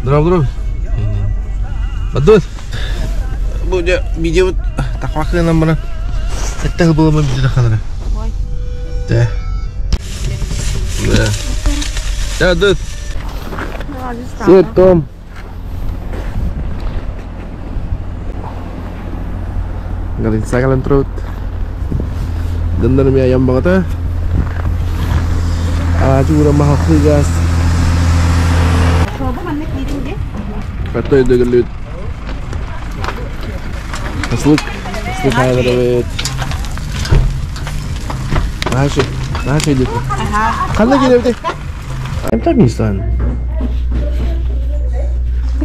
Здорово, здорово. Бадут. Бу дьэ видеобут тахвахынан баран эттэһи булама видео таханара. Тэ. Да. Да, дут. Сет, Том. Галинса кэлэн турабыт. Дьоннор эмиэ айан баҕата. Аачы уура маһахлыы гаас. Карта өйдөгүллүбүт. Аслык. Аслык хааларабыт. Наша, наша идет. Ханна киирэбитий? Эмтэ мисан.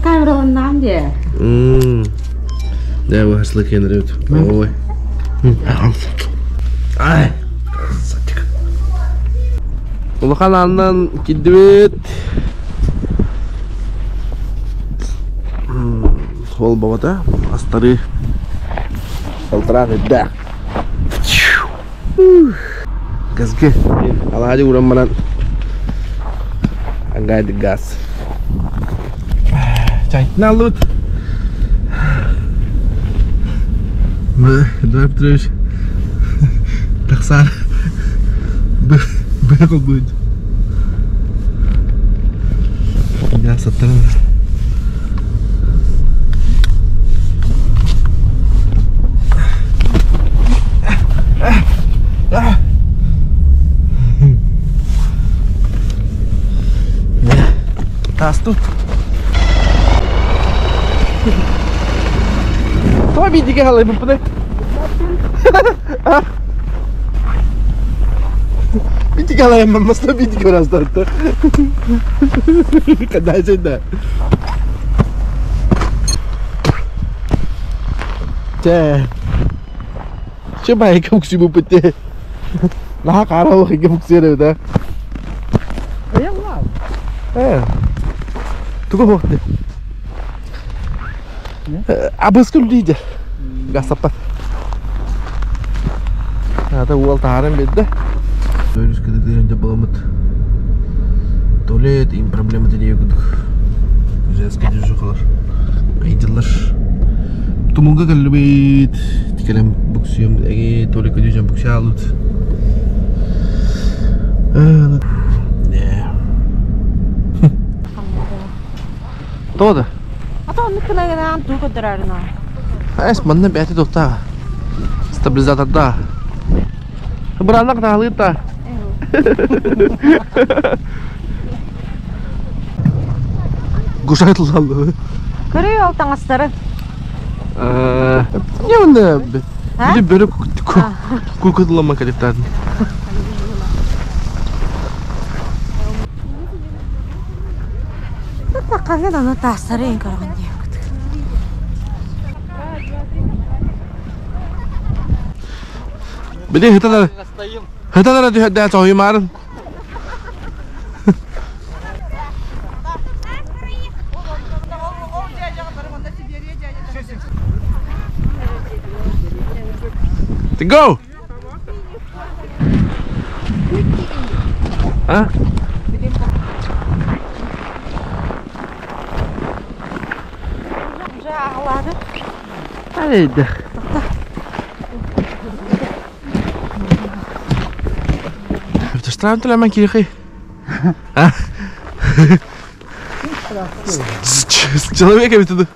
Камераланнаан дии. Дэ бу хаслык кенеребит. Ой. Ай. Красавчик. Улахан аанынан киирдибит. Ол бабата астары алтыраах үрдээх. Газгы алаадьы ууран баран ангайдык газ. Чайтын аллыбыт. Эдуард Петрович тахсаар быа холбуйд. Я саттарым. Таас тут. Тоҕо биирдигэ халайбыппыный? Биирдигэ халайаммын маста биирдигэ ырастатта. Кадайсайда. Чэ. Чэ байка уксибуппут те. Наһаа хаара олох уксиэр эбит а. Э. Тугу буох дии. Абыска үллүйдэ. Гасаппат. Ата уол таһааран биэрдэ. Өрүскэ тыын дьабыламыт. Туалет им проблема диye кудук. Женский движухалар. Айдылар. Тумулга кэллибит. Тикелем буксуем эги туалетка дүйжен буксия алыт. Тода. Ата оннук гына туу көрдөрөрүнө. Эс манна бэти тохтаа. Стабилизаторда. Быраанак таалыта. Гушайтылаллы. Көрүй ол таҥастары. Не онна били бөрө кукутулама калифтатын. Ханна аны таастары эн көрөҕүн диэбит. Били хытанара хытанара түһэрдээн соһуймаарын. Go! А? Уже аҕалаады. Айда. Штраф төлөмөн киирхи. А? С человеком туду.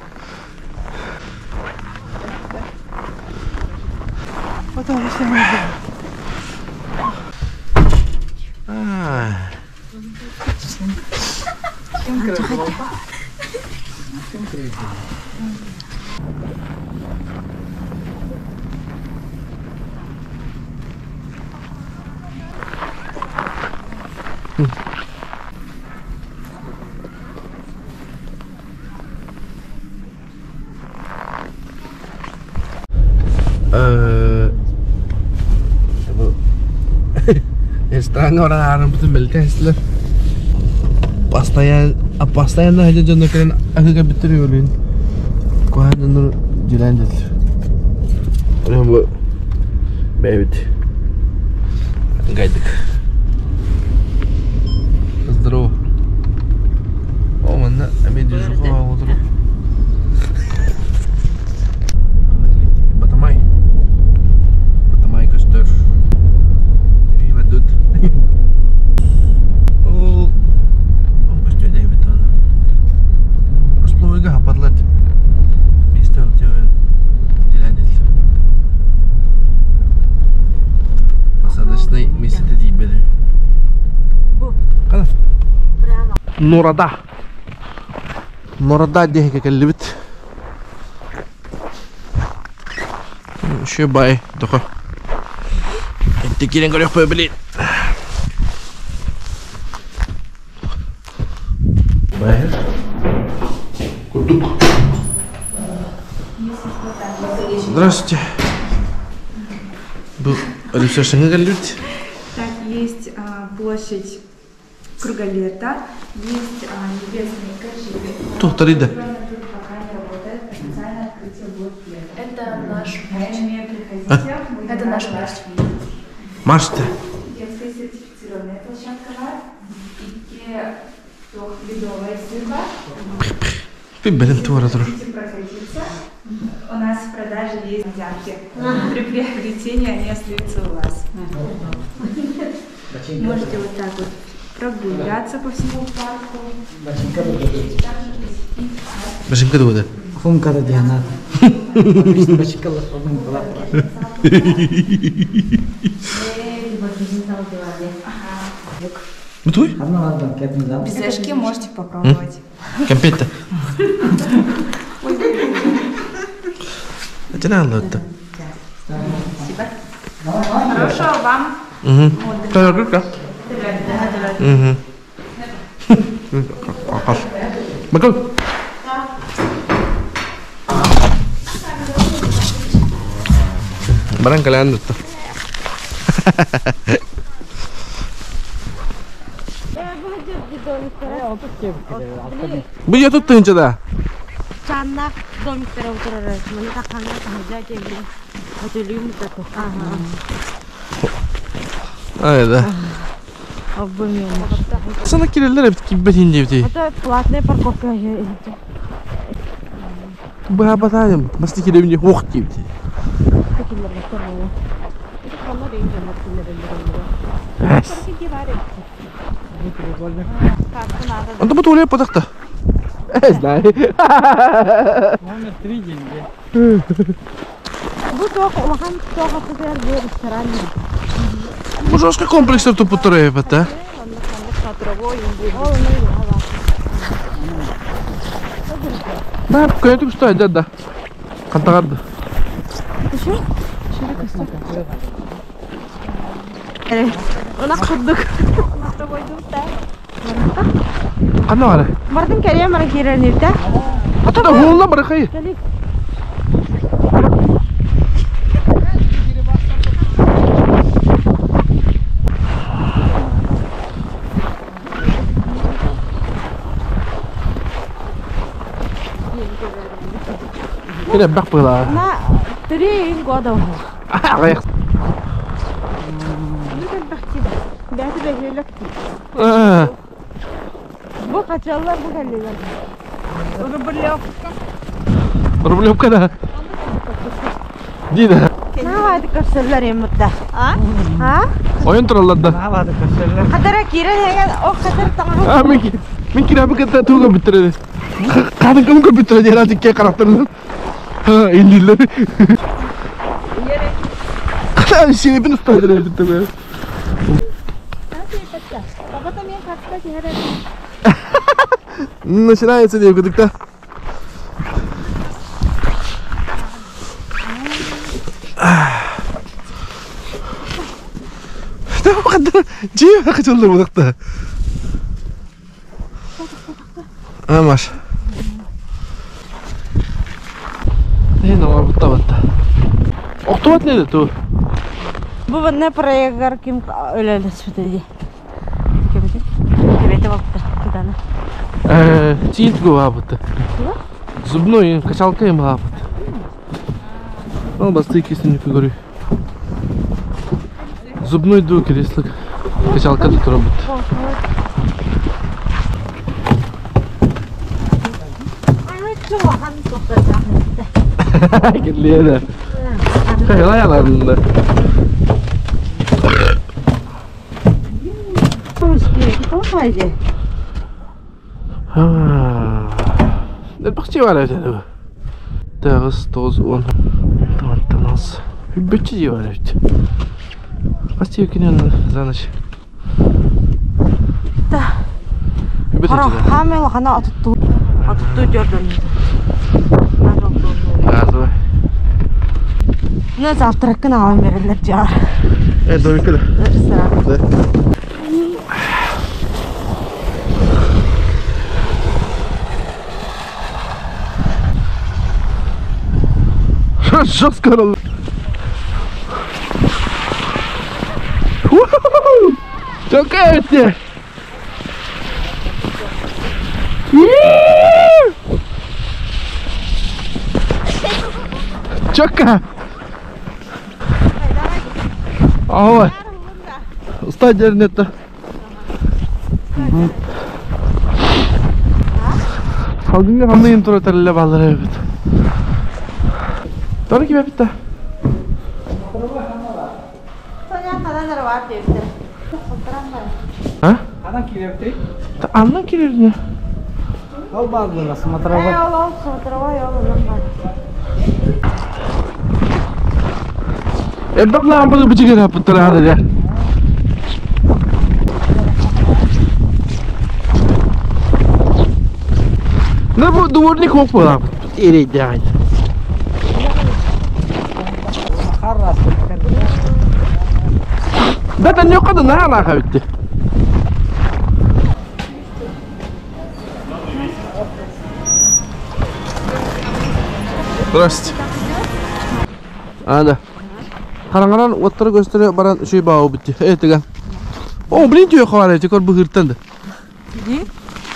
Ресторан баран бэлтэ эстилэр. Постоянно постоянно сылдьар дьоннор кэлэн аһыыга бүттэр үөрүүн. Куһаҕан дьоннор дьүлээн дьэллэр. Ол бу бэйэбит гайдык. Здорово. О, манна эмиэ движуха. Нурада. Нурада диэки кэллибит. Еще бай, только. Интикирен көрөх блин. Байыр. Курдук. Здравствуйте. Бұл ресершіңе кэллибит. Так, есть площадь Круголета, есть небесные качели. Тухтарида. Тут пока не работает, официальное открытие будет летом. Это наш Не приходите. Это наш марш. Марште. Детская сертифицированная площадка бар. Икки трехвидовая сыр бар. Бэлэм туора турар. Хотите прокатиться? У нас в продаже есть взятки. При приобретении они остаются у вас. Можете вот так вот прогуляться по всему парку. Также посетить Башымка дуода. Фумкада дианат. Башикала фумкала. Бу туй? Безешки можете попробовать. Кэмпиэтэ. Ачана аллатта. Хорошего вам Угу. Та Угу. Макал. Баран калаан дутта. Бу я тут тыынча да. Чанна домиктара утурар. Маны таххаҥҥа таһырдьа кэллим. Хотөлүүм тату. Ай да. Оббымыам. Сана киреллер эбит киббетин диэбити. Это платная парковка иһитэ. Быһа батаайым басты кирэбин хуох диэбити. Киллэрбэттэр буолуо. Ити ханна да дьоннор киллэрэллэр Онто бу туоле потахта. Э, знаю. Номер три деньги. Бу туох улахан туох аттытыгар бу ресторан. Бу жестко комплекстар тупуттар эбит, Ол ону юха Да, көтүк что да, да. Кантагарды. Ынах курдук. Кана бары? Бардын кэрийэн баран киирэрнибитэ. Ата да хуолла барахай. Кэлик. Кене бак была. На 3 года уже. Аҕыйах. Бэти бөһүөлэк. Бу хачаллар бу кэллилэр. Рублевка. Рублевка да. Дина. Наһаа көрсөллөр эммутта. А? А? Ойон тураллар да. Наһаа көрсөллөр. Хатара киирэн эгэн ох хатар таҥаһын. А мен мен кирабы кытта туга бүтүреді. Қадын кім көп бүтүреді, яра тикке қарақтырынан. Ха, индилер. Қана шерепін ұстайды бітті. Бабата мен картка түһэрэр. Начинается деп күдікті. Дьиэ хачыллы будакта. Амаш. Э, нама бутта батта. Октубат не ту. Бу манна проегар ким өлөлөспүтэ дии. Кемити? Кебете болта. Тудана. Э, тиит гуа бутта. Зубной качалка им бут. Ол басты кисин көрү. Зубной ду кресло. Качалка тут работает. Улахан туохтардаах. Кэллиэ. Хайла яларында. Тоҕо Бахчы бар эбит. Тагыс, тоз, он. Тантанас. Хүббөччү бар эбит. Касты күнөн за ночь. Да. Хаамай улахана отуттуу отуттуу дьордон. Газовый. Ну, завтракын алан берелер жар. Э, домикка да. Да. Жестко oldu. Çok evet. Чокка. Ой. Устать дернетті. Салгынга хамныйын тура тәрілі балдар эбит. Тора кибе битті. А? Анан кириэбитий? Аннан киреріне. Ол баардыга смотровой. Ол ол смотровой ол онан бар. Элбэх лампаны бычыгыр хаппыттар аады дэ. Ne bu дворник хоп буолар. Эрейдээҕин. Да да не када на на хабитти. Здрасте. Ана. Харангаран оттары көстөрө баран шүй бау битти. Этига. О, блин, түйө хавар эти кор быгыртан да.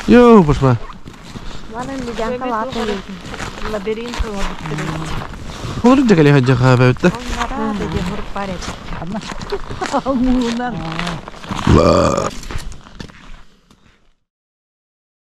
Йо, пошла. Лабиринт Olur da hacı kahve bitti.